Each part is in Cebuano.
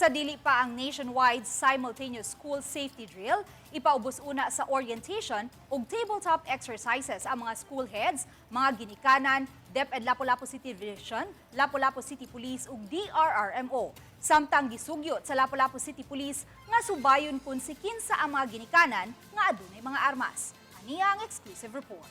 Sa dili pa ang nationwide simultaneous school safety drill, ipaubos una sa orientation ug tabletop exercises ang mga school heads, mga ginikanan, DepEd Lapu-Lapu City Division, Lapu-Lapu City Police ug DRRMO. Samtang gisugyot sa Lapu-Lapu City Police nga subayon kun si kinsa ang mga ginikanan nga adunay mga armas. Aniya ang exclusive report.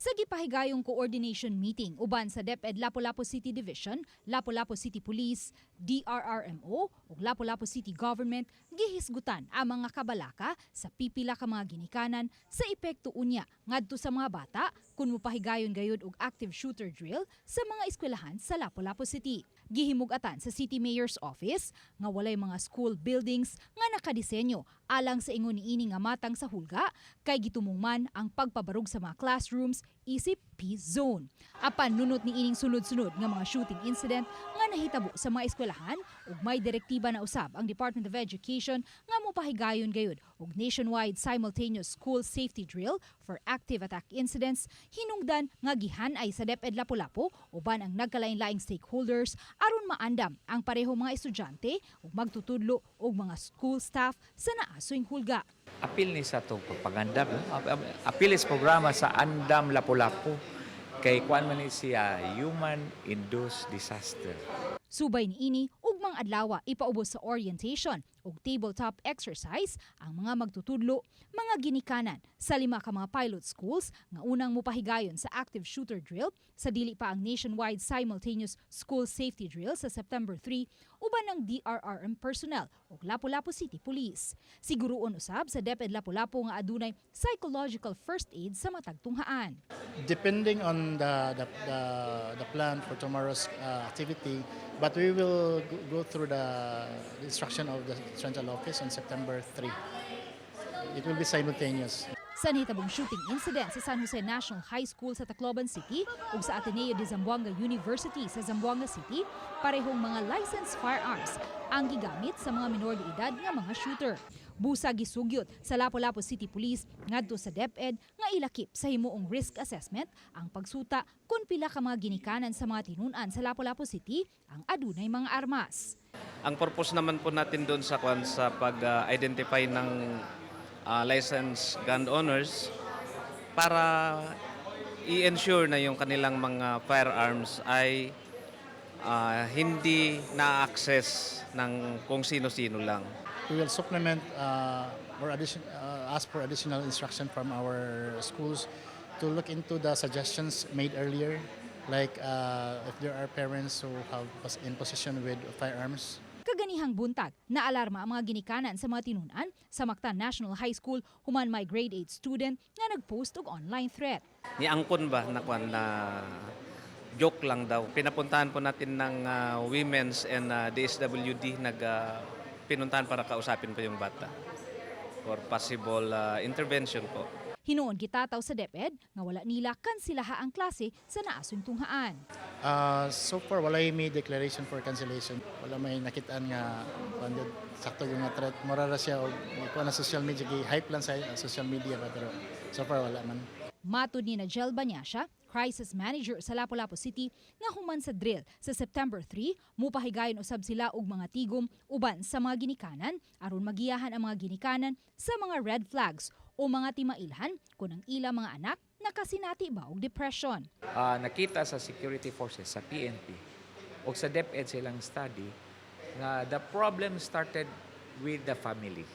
Sa gipahigayong coordination meeting uban sa DepEd Lapu-Lapu City Division, Lapu-Lapu City Police, DRRMO ug Lapu-Lapu City Government, gihisgutan ang mga kabalaka sa pipila ka mga ginikanan sa epekto unya ngadto sa mga bata kung mopahigayon gayud og active shooter drill sa mga eskwelahan sa Lapu-Lapu City. Gihimug-atan sa City Mayor's Office nga walay mga school buildings nga nakadisenyo alang sa ingon niini nga matang sa hulga kay gitumong man ang pagpabarog sa mga classrooms isip peace zone. Apan nunot ni ining sunod-sunod nga mga shooting incident nga nahitabo sa mga eskwelahan ug may direktiba na usab ang Department of Education nga mopahigayon gayud og nationwide simultaneous school safety drill for active attack incidents, hinungdan nga gihan-ay sa DepEd Lapu-Lapu uban ang nagkalain-laing stakeholders aron maandam ang pareho mga estudyante ug magtutudlo og mga school staff sa naasoy hulga. Apil ni sa atong pagpangandam, no? Apil is programa sa Andam Lapu-Lapu kay kuan man ni siya human induced disaster. Subay niini, ugmang adlaw ipaubos sa orientation ug tabletop exercise ang mga magtutudlo, mga ginikanan sa lima ka mga pilot schools nga unang mupahigayon sa active shooter drill sa dili pa ang nationwide simultaneous school safety drill sa September 3 uban ng DRRM personnel ug Lapu-Lapu City Police. Siguruon usab sa DepEd Lapu-Lapu nga adunay psychological first aid sa matag tunghaan. Depending on the plan for tomorrow's activity, but we will go through the instruction of the central office on September 3. It will be simultaneous. Sa nahitabong shooting incident sa San Jose National High School sa Tacloban City ug sa Ateneo de Zamboanga University sa Zamboanga City, parehong mga licensed firearms ang gigamit sa mga minor de edad nga mga shooter. Busa gisugyot sa Lapu-Lapu City Police ngadto sa DepEd nga ilakip sa himuong risk assessment ang pagsuta kung pila ka mga ginikanan sa mga tinun-an sa Lapu-Lapu City ang adunay mga armas. Ang purpose naman po natin doon sa kwan, sa pag-identify ng licensed gun owners para i-ensure na yung kanilang mga firearms ay hindi na-access ng kung sino-sino lang. We will supplement or ask for additional instruction from our schools to look into the suggestions made earlier, like if there are parents who have in possession with firearms. Kaganihang buntag, naalarma ang mga ginikanan sa mga tinun-an sa Mactan National High School human may grade 8 student nga nagpost og online threat. Niangkon ba na kwan na joke lang daw. Pinapuntahan po natin ng women's and DSWD, nag pinuntahan para kausapin po yung bata for possible intervention po. Hinuon gitataw sa DepEd nga wala nila kansilaha ang klase sa naasoy tunghaan. So far, wala may declaration for cancellation. Wala may nakitaan nga kuan jud, sakto yung nga threat. Mura ra siya og kuan na social media, gi-hype lang sa social media ba, pero so far wala man. Matod ni Najel Banyasha, crisis manager sa Lapu-Lapu City, nga human sa drill sa September 3, mupahigayon usab sila og mga tigom uban sa mga ginikanan aron magiyahan ang mga ginikanan sa mga red flags o mga timailhan kung ang ila mga anak nakasinati ba og depression. Nakita sa security forces, sa PNP o sa DepEd silang study nga the problem started with the family.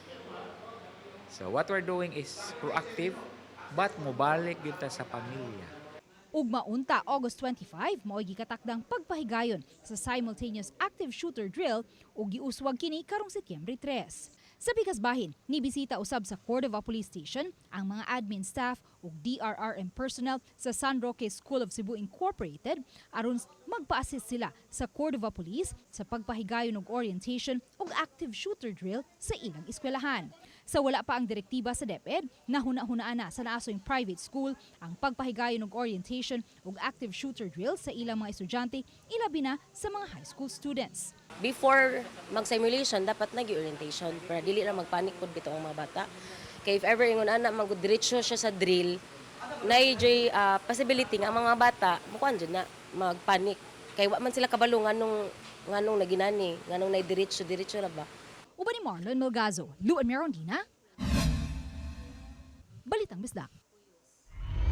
So what we're doing is proactive but mobalik gyud ta sa pamilya. Ugma unta, August 25, mao'y gikatakdang pagpahigayon sa simultaneous active shooter drill ug giuswag kini karong Setyembre 3. Sa pikas bahin, nibisita usab sa Cordova Police Station ang mga admin staff ug DRRM personnel sa San Roque School of Cebu Incorporated aron magpa-assist sila sa Cordova Police sa pagpahigayon og orientation ug active shooter drill sa ilang eskwelahan. Sa wala pa ang direktiba sa DepEd, nahuna-hunaan na sa naasoy private school ang pagpahigayon og orientation ug active shooter drill sa ilang mga estudyante, ilabi na sa mga high school students. Before mag-simulation, dapat nag-orientation para dili na magpanic pud bitaw ang mga bata. Kay if ever ingon ana, mag diretso siya sa drill, naay possibility nga ang mga bata mukuan jud na magpanic. Kay wa man sila kabalo nganong naginani, nganong nay diretso diretso ra ba. Uban ni Marlon Melgazo, Luan Merondina, Balitang Bisdak.